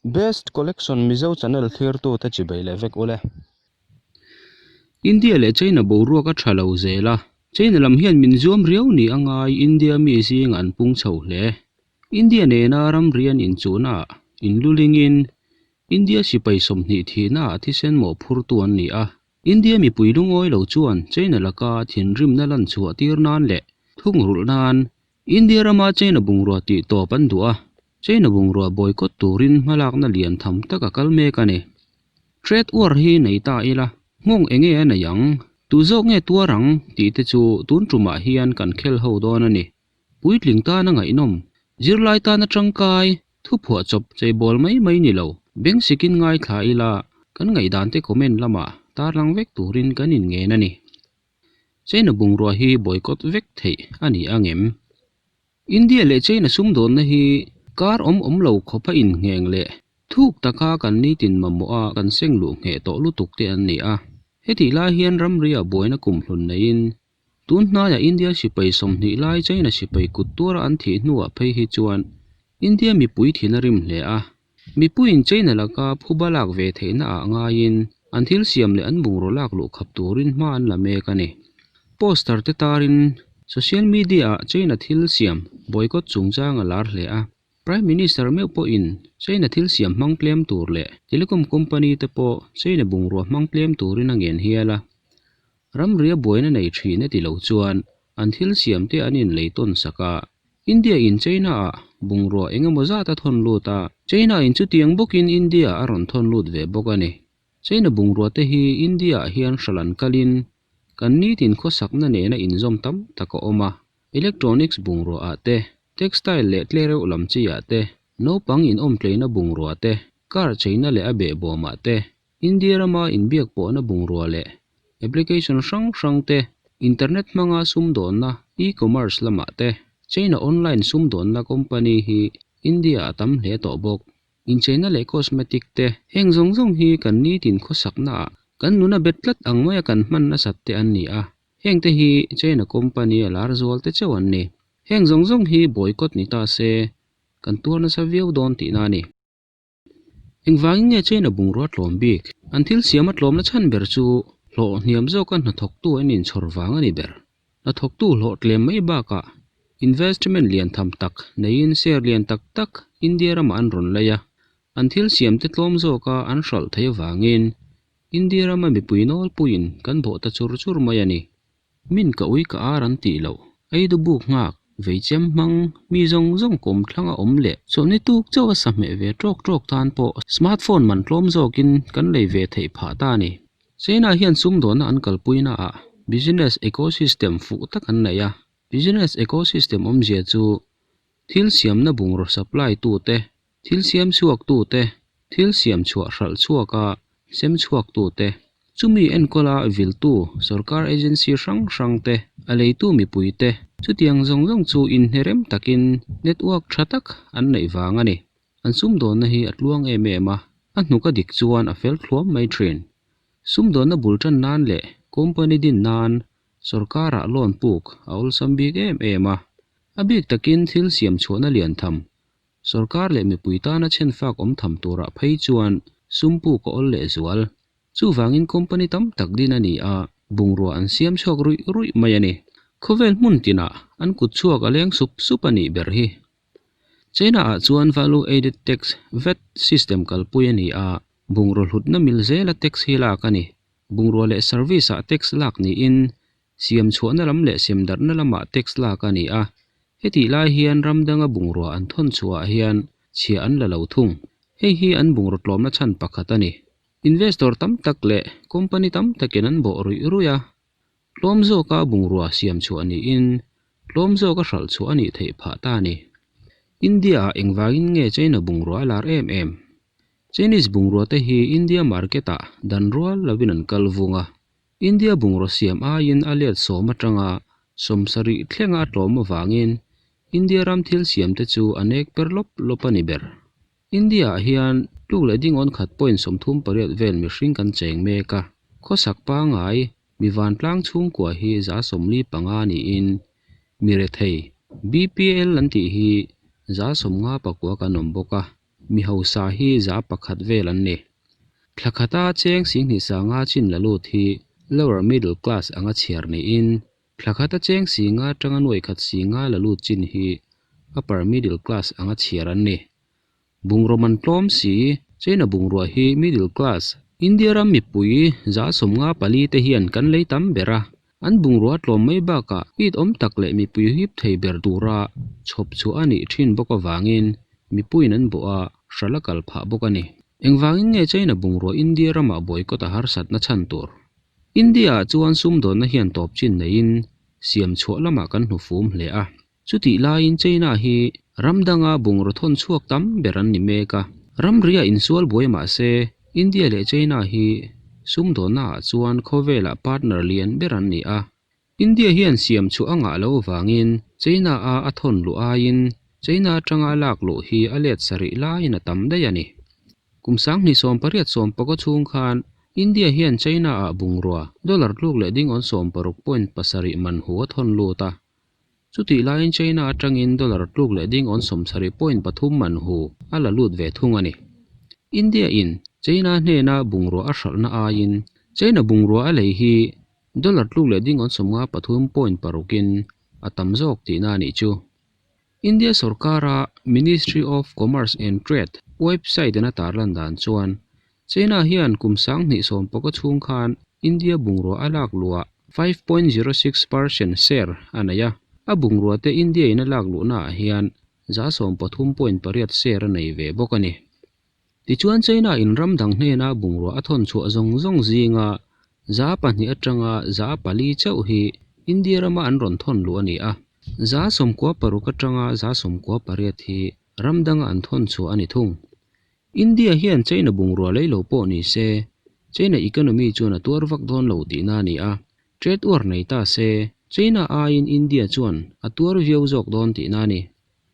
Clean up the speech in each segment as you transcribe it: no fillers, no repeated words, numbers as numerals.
Best Collection Mizo channel thlirtute chibei leh vek ule. India leh China boruak a tha lo zel a, China lam hian min zuam riau ni a ngai India mi zing an pung chho hle. India nena ramri an inchuhnaah inlulingin India sipai 20 thihnaah thisen mawhphurtu an ni a, India mipui lungawi lo chuan China laka thinrimna lan chhuah tir nan leh thungrulh nan India rama China bungrua tih tawp an duh a, China bungrua boycott turin hmalakna lian tham tak a kal mek a ni. Trade war hi nei ta ila, nghawng enge a nei ang, tu zawk nge tuar ang tih te chu tun tumah hian kan khel ho dawn a ni. Puitling tana ngaihnawm, zirlai tana tangkai, thuphuah chawp cheibawl mai mai ni lo, beng sikin ngaithla ila kan ngaihdan te comment lamah tarlang vek turin kan inngen a ni. China bungrua hi boycott vek theih a ni ang em? India leh China sumdawnna hi kar awm awm lo khawpa inngheng leh thuk taka kan nitin mamawh a kan seng luh ngheh tawh lutuk te an ni a. Hetih lai hian ramria buaina kumhlun neiin tun hnaiah India sipai 20 lai China sipai kut tuara an thih hnuah phei hi chuan India mipui thin a rim hle a. Mipuiin China laka phuba lak ve theihna ah ngaiin an thil siam leh an bungraw lak luh khap turin hma an la mek a ni. Poster te tarin social media ah China thil siam boycott chungchang a lar hle a. Prime Minister meuh pawhin China thil siam hmang tlem tur leh telecom company te pawh China bungrua hmang tlem turin a ngen hial a. Ramria buaina nei thin a ti lo chuan an thil siam te an inlei tawn sak a. India in China ah bungrua eng emaw zat a thawn lut a, China in chutiang bawkin India a rawn thawn lut ve bawk a ni. China bungrua te hi India ah hian hral an kalin kan nitin khawsakna nena inzawm tam tak a awm a, electronics bungrua ah te, textile leh tlereuh lam chi ah te, naupang inawmtleina bungrua te, car cheina leh a behbawm ah te, India rama inbiak pawhna bungrua leh application hrang hrang te, internet hmanga sumdawnna e-commerce lamah te, China online sumdawnna company hi India a tam hle tawh bawk. Incheina leh cosmetic te, heng zawng zawng hi kan nitin khawsaknaah kan nuna bet tlat ang maia kan hman nasat te an ni a, heng te hi China company a lar zual te chauh an ni. Heng zawng zawng hi boycott ni ta se, kan tuar nasa viau dawn tihna a ni. Engvangin nge China bungrua tlawm bik? An thil siam a tlawmna chhan ber chu hlawh hniam zawka hnathawktu an inchhawr vang a ni ber. Hnathawktu hlawh tlem mai bakah investment lian tham tak neiin share lian tak tak India ramah an rawn lei a, an thil siamte tlawm zawka an hralh theih avangin India rama mipui nawlpuiin kan bawh ta chur chur mai a ni. Min ka ui ka ar an tih loh, ei du buk nghak, vei chem hmang, mi zawng zawng kawm thlang a awm leh chawlhni tuk chauh a sahmeh ve tawk tawk tan pawh smartphone man tlawm zawkin kan lei ve theih phah ta a ni. China hian sumdawnna an kalpuina ah business ecosystem fuh tak an nei a, business ecosystem awmzia chu thil siamna bungraw supply tute, Thil siam chhuaktute, thil siam chhuah hralh chhuaka sem chhuaktute, chumi enkawla viltu sorkar agency hrang hrangte, a leitu mipuite, chutiang zawng zawng chu inhnerem takin network tha tak an neih vang a ni. An sumdawnna hi a tluang em em a, a hnuk a dik chuan a fel thluam mai thin. Sumdawnna bul tan nan leh company din nan sorkarah loan puk a awlsam bik em em a, a bik takin thil siam chhuahna lian tham Sorkar leh mipui tana chhenfak awm tham turah phei chuan sum puk a awl leh zual. Chuvangin company tam tak din a ni a, bungrua an siam chhuak ruih ruih mai a ni. Khawvel hmun tinah an kut chhuak a leng sup sup a nih ber hi. China ah chuan Value Added Tax, vat, system kalpui a ni a, bungrua hlutna mil zela tax hi lak a ni. Bungrua leh service ah tax lak niin Siam chhuahna lam leh sem darhna lamah tax lak a ni a, hetih lai hian ram danga bungrua an thawn chhuahah hian chhia an la lo thung. Hei hi an bungraw tlawmna chhan pakhat a ni. Investor tam tak leh company tam takin an bawh ruih ruih a, tlawm zawka bungrua siam chhuah niin tlawm zawka hralh chhuah a nih theih phah ta a ni. India-ah engvangin nge China bungrua a lar em em? Chinese bungrua te hi India market-ah dan rual lovin an kal vung a, India bungraw siam aiin a let 10 atanga 70 thlenga a tlawm avangin India ram thil siamte chu a nek per lawp lawp a ni ber. India-ah hian tluk leh dingawn khat point 38 vel mihring kan cheng mek a, khawsak pangai mi vantlang chhungkua hi 45 niin mi rethei, BPL an tih hi 59 kan awm bawk a. Mi hausa hi 1% vel an ni. Thla khata cheng 20 sanga chin la lut hi lower middle class anga chhiar niin thla khata cheng 50 atanga nuaikhat 50 la lut chin hi upper middle class anga chhiar an ni. Bungraw man tlawm si, China bungrua hi middle class, India ram mipui 54% te hian kan lei tam ber a, an bungrua tlawm mai bakah it awm tak leh mipui hip thei ber tura chhawp chhuah a nih thin bawk avangin mipuiin an bawh a, hral a kal phah bawk a ni. Engvangin nge China bungrua India ramah boycott a harsatna chhan tur? India-ah chuan sumdawnna hian tawp chin neiin siam chhuah lamah kan hnufum hle a. Chutih laiin China hi ram danga bungraw thawn chhuak tam ber an ni mek a. Ramria insual buai mah se India leh China hi sumdawnnaah chuan khawvelah partner lian ber an ni a. India hian siam chhuah a ngah lo avangin China-a a thawn luh aiin China atanga a lak luh hi a let sarih laiin a tam daih a ni. Kum 2018 15 chhung khan India hian China-ah bungrua dollar tluk leh dingawn 16.7 man hu a thawn lut a. Chutih laiin China atangin dollar tluk leh dingawn 70.3 man hu a la lut ve thung a ni. India in China hnena bungrua a hralhna aiin China bungrua a lei hi dollar tluk leh dingawn 53.6 in a tam zawk tihna a nih chu. India sorkara Ministry of Commerce and Trade website in a tarlan dan chuan China hian kum 2015 chhung khan India bungrua a lak luhah 5.06% share a nei a, a bungrua te India in a lak luhnaah hian 13.8 share a nei ve bawk a ni. Tichuan China in ram dang hnena bungrua a thawn chhuah zawng zawng zinga 2% atanga 4% chauh hi India rama an rawn thawn luh a ni a, 96% atanga 98% hi ram danga an thawn chhuah a ni thung. India hian China bungrua lei lo pawh ni se, China economy chuan a tuar vak dawn lo tihna a ni a, trade war nei ta se, China aiin India chuan a tuar viau zawk dawn tihna a ni.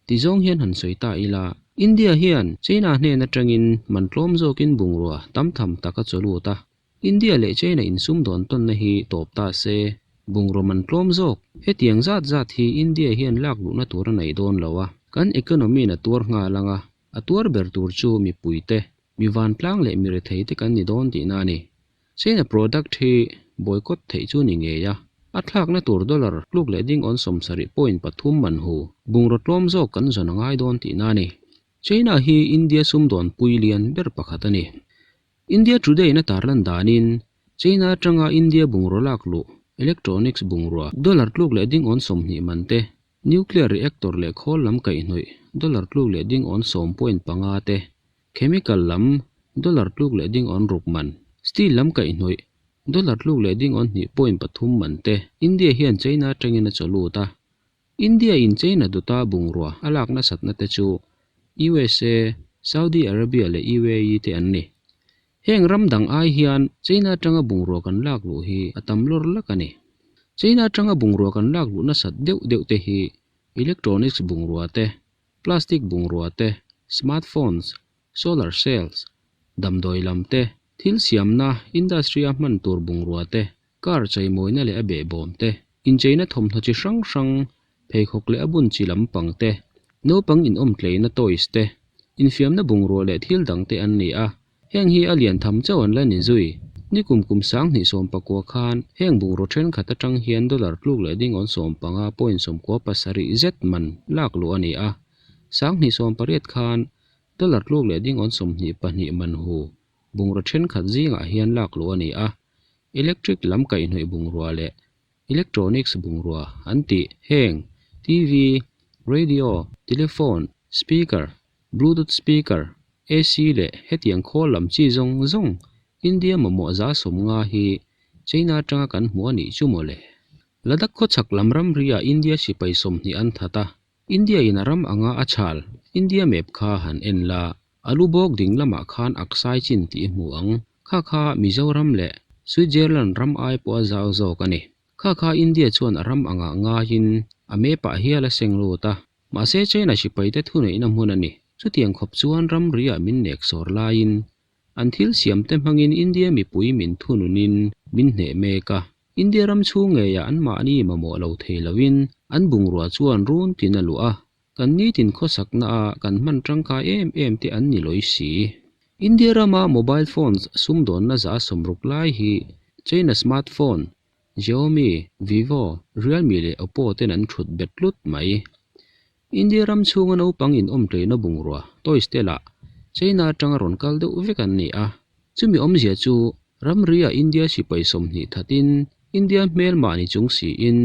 Tizawng hian han sawi ta ila, India hian China hnen atangin man tlawm zawkin bungrua tam tham tak a chaw lut a. India leh China insumdawn tawnna hi tawp ta se, bungraw man tlawm zawk. Hetiang zat zat hi India hian lak luhna tur a nei dawn lo a, kan economy in a tuar nghal ang a, a tuar ber tur chu mipuite, mi vantlang leh mi retheite kan ni dawn tihna a ni. China product hi boycott theih chu ni ngei a, a thlakna tur dollar tluk leh ding awn 70.3 man hu bungraw tlawm zawk kan zawn a ngai dawn tihna a ni. China hi India sumdawn pui lian ber pakhat a ni. India Today in a tarlan danin China atanga India bungraw lak luh electronics bungrua dollar tluk leh ding awn 20 man te, nuclear reactor leh khawl lam kaihhnawih dollar tluk leh ding awn 10.5 te, Chemical lam dollar tluk leh ding awn ruk man, steel lam kaihhnawih dollar tluk leh ding awn 2.3 man te India hian China atangin a chaw lut a. India in China dawta bungrua a lak nasatna te chu USA, Saudi Arabia leh UAE te an ni. Heng ram dang ai hian China atanga bungrua kan lak luh hi a tam lawr lak a ni. China atanga bungrua kan lak luh nasat deuh deuh te hi electronics bungrua te, plastic bungrua te, smartphones, solar cells, damdawi lam te, thil siamna industry a hman tur bungrua te, car chaimawina leh a behbawm te, incheina thawmhnaw chi hrang hrang, pheikhawk leh a bun chi lampang te, naupang inawm tleina toys te, infiamna bungrua leh thil dang te an ni a. Heng hi a lian tham chauh an la ni zui. Nikum kum 2019 khan heng bungraw thenkhat atang hian dollar tluk leh ding awn 15.97 zet man lak luh a ni a. 2018 khan dollar tluk leh ding awn 22 man hu bungraw thenkhat zingah hian lak luh a ni a. Electric lam kaihhnawih bungrua leh electronics bungrua an tih heng TV, radio, telephone, speaker, Bluetooth speaker, AC leh hetiang khawl lam chi zawng zawng India mamawh 50% hi China atanga kan hmu a nih chu maw le. Ladakh khawchhak lam ramriah India sipai 20 an that a, India in a ram anga a chhal India map kha han en la, a lu bawk ding lamah khan Aksai Chin tih i hmu ang, kha kha Mizoram leh Switzerland ram ai pawh a zau zawk a ni. Kha kha India chuan a ram angah ngaiin a map ah hial a seng lut a. Mahse China sipaite thuneihna hmun a ni. Chutiang khawp chuan ramriah min nek sawr laiin an thil siamte hmangin India mipui min thununin min hneh mek a. India ram chhung ngeiah anmahni mamawh lo thei loin an bungrua chuan run tin a luah a. Kan nitin khawsakna a kan hman tangkai em em te an ni lawi si. India rama mobile phones sumdawnna 60% lai hi China smartphone, Xiaomi, Vivo, Realme leh Oppo ten an thut bet tlut mai. India ram chhunga naupang inawmtleina bungrua, toys te lah China atanga rawn kal deuh vek an ni a. Chumi awmzia chu ramri-ah India sipai 20 thatin India hmelmah ni chung siin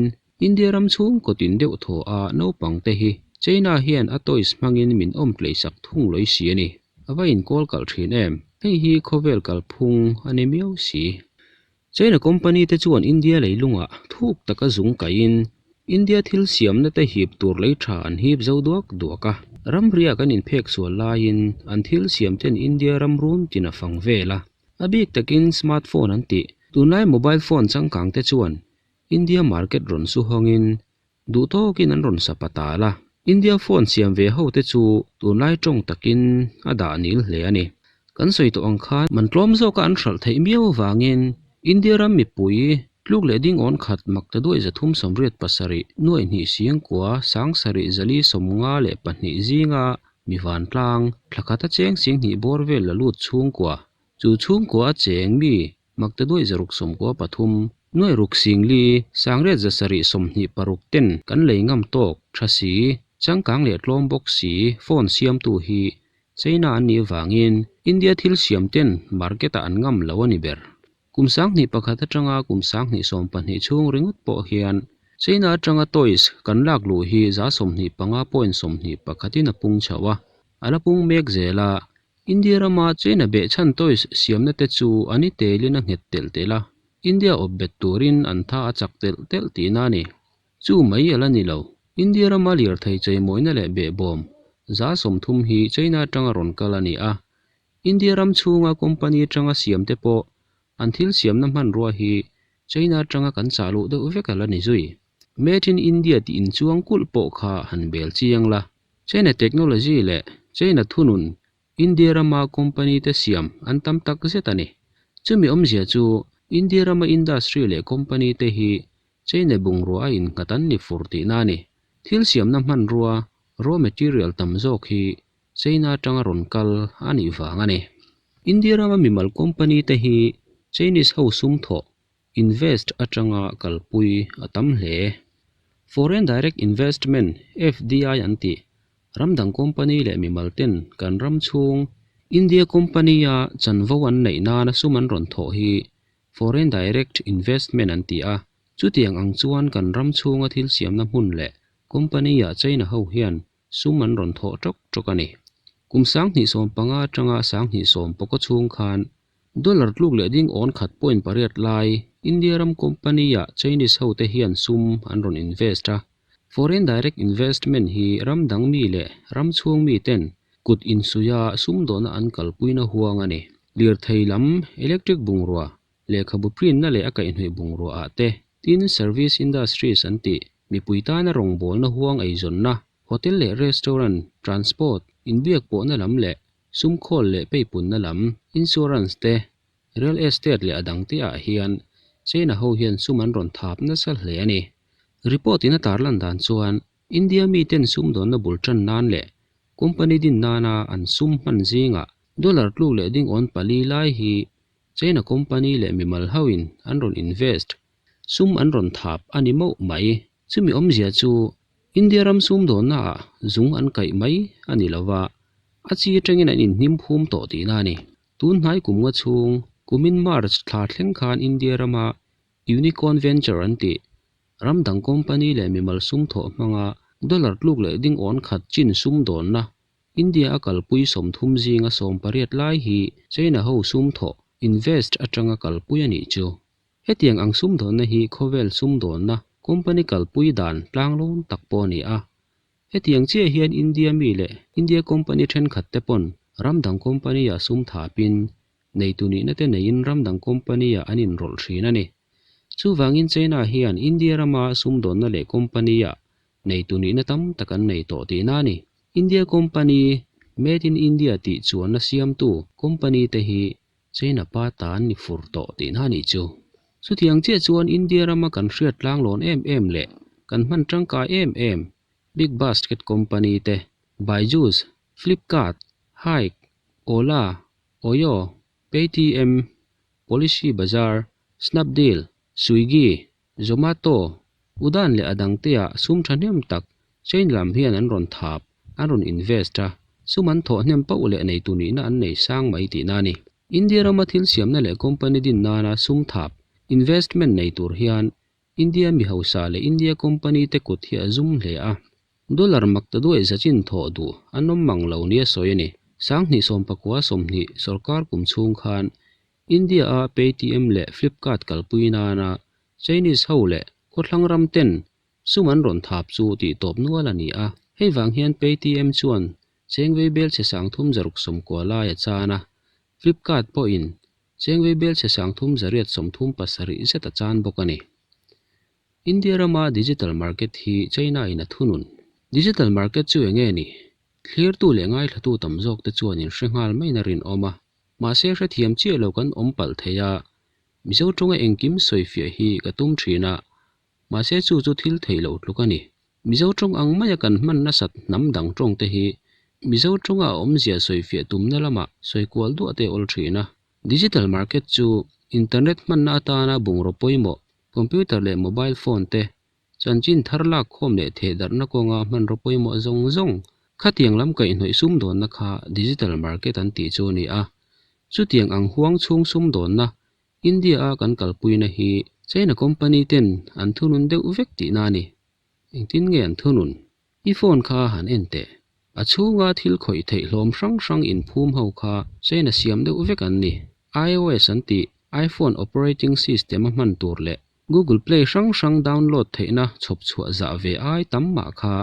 India ram chhung kawtin deuh thaw a naupang te hi China hian a toys hmangin min awmtlei sak thung lawi si a ni. A va inkawl kalh thin em? Hei hi khawvel kalphung a ni miau si. China company te chuan India leilungah thuk taka zung kaihin India thil siamna te hip tur lei tha an hip zo duak duak a. Ramria kan inphek sual laiin an thil siam ten India ram run tin a fang vel a. A bik takin smartphone an tih. Tunlai mobile phone changkang te chuan India market rawn su hawngin duh tawkin an rawn sa patal a. India phone siam ve ho te chu tunlai tawng takin a dah nil hle a ni. Kan sawi tawh ang khan man tlawm zawka an hralh theih miau avangin India ram mipui tluk leh ding awn khat makta duai 387 2 9 7 452 zinga mi vantlang thla khata cheng 2000 bawr vel la lut chhungkua chu chhungkua a cheng mi makta duai 693 6 0 8 7 26 ten kan lei ngam tawk tha si changkang leh tlawm bawk si phone siamtu hi China an nih avangin India thil siam ten market-ah an ngam lo a ni ber. Kum 2001 atanga kum 2020 chhung ringawt pawh hian China atanga toys kan lak luh hi 25.21 in a pung chho a. A la pung mek zel a. India rama China behchhan toys siamna te chu an i telin a nghet telh telh a. India awp bet turin an tha a chak telh telh tihna a ni. Chu mai a la ni lo. India rama lirthei cheimawina leh behbawm 30% hi China atanga rawn kal a ni a. India ram chhunga company atanga siam te pawh an thil siamna hmanrua hi China atanga kan chah luh deuh vek a la ni zui. Made in India tih inchuang kulh pawh kha han bel chiang la. China technology leh China thunun India rama company te siam an tam tak zet a ni. Chumi awmzia chu India rama industry leh company te hi China bungrua a innghat an ni fur tihna a ni. Thil siamna hmanrua raw material tam zawk hi China atanga rawn kal a nih vang a ni. India rama mimal company te hi Chinese ho sum thawh invest atanga kalpui a tam hle. Foreign Direct Investment, FDI, an tih ramdang company leh mimal ten kan ram chhung India company a chanvo an neih nana sum an rawn thawh hi Foreign Direct Investment an ti a. Chutiang ang chuan kan ram chhunga thil siamna hmun leh company ah China ho hian sum an rawn thawh tawk tawk a ni. Kum 2015 atanga 2019 chhung khan dollar tluk leh ding awn khat point pariat lai India ram company ah Chinese ho te hian sum an rawn invest a. Foreign Direct Investment hi ram dang mi leh ram chhung mi ten kut insuia sum dawhna an kalpuina huang a ni. Lirthei lam, electric bungrua, lehkhabu print na leh a kaihhnawih bungrua ah te, tin service industries an tih, mipui tana rawngbawlna huang eizawnna, hotel leh restaurant, transport, inbiak pawhna lam leh sum khawl leh peipunna lam, insurance te, real estate leh a dang te ah hian China ho hian sum an rawn thap nasa hle a ni. Report in a tarlan dan chuan India mi ten sum dawnna bul tan nan leh company din nana an sum hman zingah dollar tluk leh ding awn pali lai hi China company leh mimal hoin an rawn invest sum an rawn thap a ni mauh mai. Chumi awmzia chu India ram sum dawnna ah zung an kaih mai a ni lova, a chi atangin an inhnim phum tawh tihna a ni. Tun hnai kum nga chhung kumin March thla thleng khan India rama Unicorn Venture an tih ram dang company leh mimal sum thawh hmanga dollar tluk leh ding awn khat chin sum dawnna India a kalpui 30 zinga 18 lai hi China ho sum thawh invest atanga kalpui a nih chu. Hetiang ang sum dawnna hi khawvel sum dawnna company kalpui dan tlanglawn tak pawh a ni a. Hetiang chiah hian India mi leh India company thenkhat te pawn ram dang company ah sum thapin neitu nihna te neiin ram dang company ah an inrawlh thin a ni. Chuvangin China hian India rama sum dawnna leh company ah neitu nihna tam tak an nei tawh tihna a ni. India company Made in India tih chuanna siamtu company te hi China pa ta an ni fur tawh tihna a nih chu. Chutiang chiah chuan India rama kan hriat tlanglawn em em leh kan hman tangkai em em. Big Basket company te, Byju's, Flipkart, Hike, Ola, Oyo, Paytm, Policy Bazaar, Snapdeal, Swiggy, Zomato, Udaan leh a dangteah sum thahnem tak China lam hian an rawn thap, an rawn invest a, sum an thawh hnem pauh leh neitu nihna an nei sang mai tihna a ni. India rama thil siamna leh company din nana sum thap, investment, nei tur hian India mi hausa leh India company te kut hi a zum hle a. Dollar mak ta duai zachin thawh duh an awm mang lo nia sawi a ni. 2019/20 sorkar kum chhung khan India-a Paytm leh Flipkart kalpui nana Chinese ho leh khawthlang ram ten sum an rawn thap chu tih tawp nual a ni a. Hei vang hian Paytm chuan chengvei bel chhe 3690 lai a chan a, Flipkart pawhin chengvei bel chhe 3837 zet a chan bawk a ni. India rama digital market hi China-in a thunun. Digital market chu eng nge ni? Thlirtu leh ngaithlatu tam zawk te chuan in hre nghal maiin a rinawm a. Mahse hrethiam chiah lo kan awm palh thei a, Mizo tawnga engkim sawifiah hi ka tum thin a, mahse chu chu thil theih loh tluk a ni. Mizo tawng ang maia kan hman nasat hnam dang tawng te hi Mizo tawnga a awmzia sawifiah tumna lamah sawi kual duah te awl thin a. Digital market chu internet hmanna atana bungraw pawimawh, computer leh mobile phone te, chanchin thar lak khawm leh thehdarhna kawnga hmanraw pawimawh zawng zawng khatiang lam kaihhnawih sumdawnna kha digital market an tih chu a ni a. Chutiang ang huang chhung sumdawnna India-a kan kalpuina hi China company ten an thunun deuh vek tihna a ni. Engtin nge an thunun? I phone kha han en teh. A chhunga thil khawih theih hlawm hrang hrang inphum ho kha China siam deuh vek an ni. IOS an tih iPhone operating system a hman tur leh Google Play hrang hrang download theihna chhawp chhuah zah ve ai tam mah kha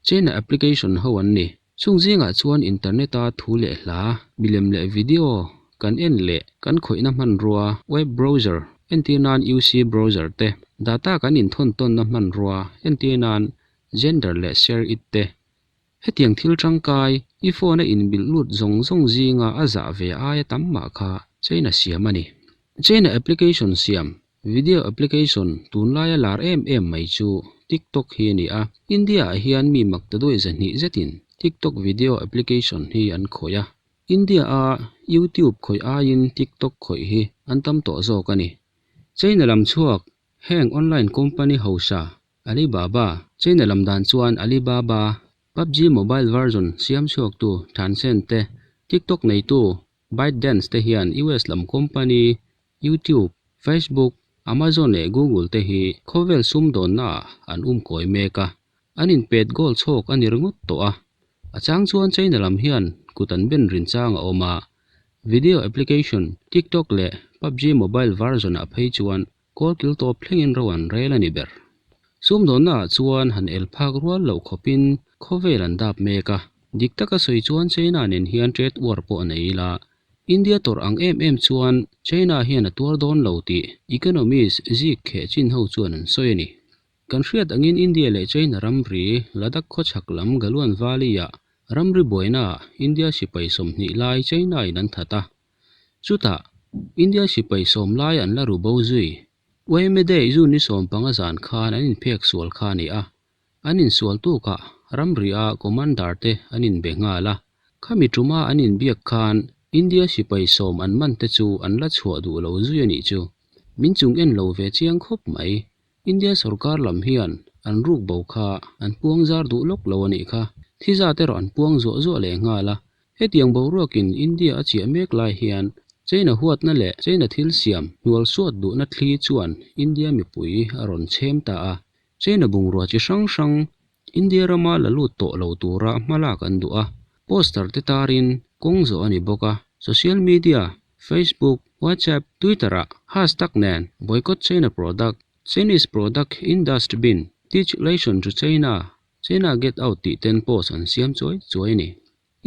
China application ho an ni. Chung zingah chuan internet-a thu leh hla, milem leh video kan en leh kan khawihna hmanrua, web browser, entir nan UC browser te, data kan inthawn tawnna hmanrua, entir nan Xender leh ShareIt te. Hetiang thil tangkai, i phone a inbilh lut zawng zawng zinga a zah ve aia tam mah kha China siam a ni. China application siam Video application tunlaia lar em em mai chu TikTok hi a ni a. India ah hian mi mak ta duai 200 zetin TikTok video application hi an khawih a. India a YouTube khawih aiin TikTok khawih hi an tam tawh zawk a ni. China lam chhuak heng online company hausa Alibaba, China lam dan chuan Alibaba, PUBG mobile version siam chhuaktu Tencent te, TikTok neitu ByteDance te hian US lam company YouTube, Facebook, Amazon leh Google te hi khawvel sumdawnna ah an um kawi mek a, an inpet goal chhawk a ni ringawt tawh a. A chang chuan China lam hian kut an ben rin chang a awm a, video application TikTok leh PUBG mobile version ah phei chuan kawl kil tawp thlengin ro an rel a ni ber. Sumdawnna ah chuan han el phak rual loh khawpin khawvel an dap mek a, dik taka sawi chuan China nen hian trade war pawh a nei ila, India tawrh ang em em chuan China hian a tuar dawn lo tih economist zik kheh chin ho chuan an sawi a ni. Kan hriat angin India leh China ramri Ladakh khawchhak lam Galwan Valley-ah ramri buainaah India sipai 20 lai China-in an that a. Chutah India sipai 10 lai an la ru bo zui. Yma Day June ni 15 zan khan an inphek sual kha a ni a. An insual tukah ramri-a commander te an inbe nghal a, khami tuma an inbiak khan India sipai 10 an man te chu an la chhuah duh lo zui a nih chu. Min chung en lo ve chiang khawp mai. India sorkar lam hian an ruk bo kha an puang zar duh lawk lo a nih kha. Thi zat erawh an puang zuah zuah leh nghal a. Hetiang boruakin India a chiah mek lai hian China huatna leh China thil siam hnual suat duhna thli chuan India mipui a rawn chhem ta a. China bungrua chi hrang hrang India rama la lut tawh lo tura hmalak an duh a, poster te tarin kawng zawh a ni bawk a, social media, Facebook, WhatsApp, Twitter ah hashtag nen Boycott China Product, Chinese Product in Dustbin, Teach Lesson to China, China Get Out tih ten post an siam chuai chuai a ni.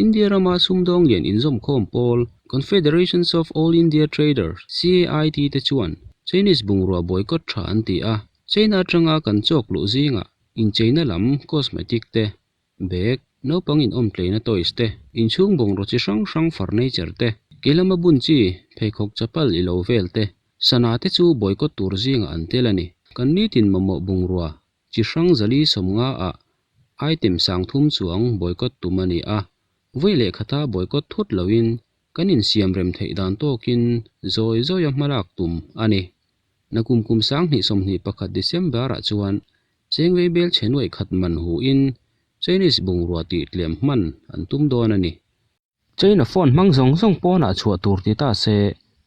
India rama sumdawng lian inzawmkhawm pawl, Confederations of All India Traders, CAIT, te chuan Chinese bungrua boycott tha an ti a, China atanga kan chawk luh zingah incheina lam cosmetic te, bag, naupang inawm tleina toys te, inchhung bungraw chi hrang hrang furniture te, ke lama bun chi, pheikhawk chapal i lo vel te, sana te chu boycott tur zingah an tel a ni. Kan nitin mamawh bungrua chi hrang 450 ah. Item 3000 chuang boycott tum a ni a, vawi leh khata boycott thut loin kan insiam rem theih dan tawkin zawi zawia hmalak tum a ni. Nakum kum 2021 December-ah chuan Chengvei bel chhe nuaih khat man huin Chinese bungrua tih tlem hman an tum dawn a ni. China phone hmang zawng zawng pawnah chhuah tur ti ta se,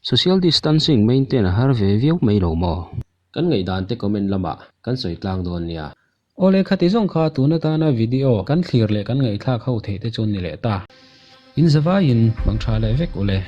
social distancing maintain a har ve viau mai lo maw? Kan ngaihdan te comment lamah kan sawi tlang dawn nia. Awle khati zawng kha tun atana video kan thlir leh kan ngaihthlak ho theih te chu ni leh ta. In zavaiin hmang tha leh vek ule.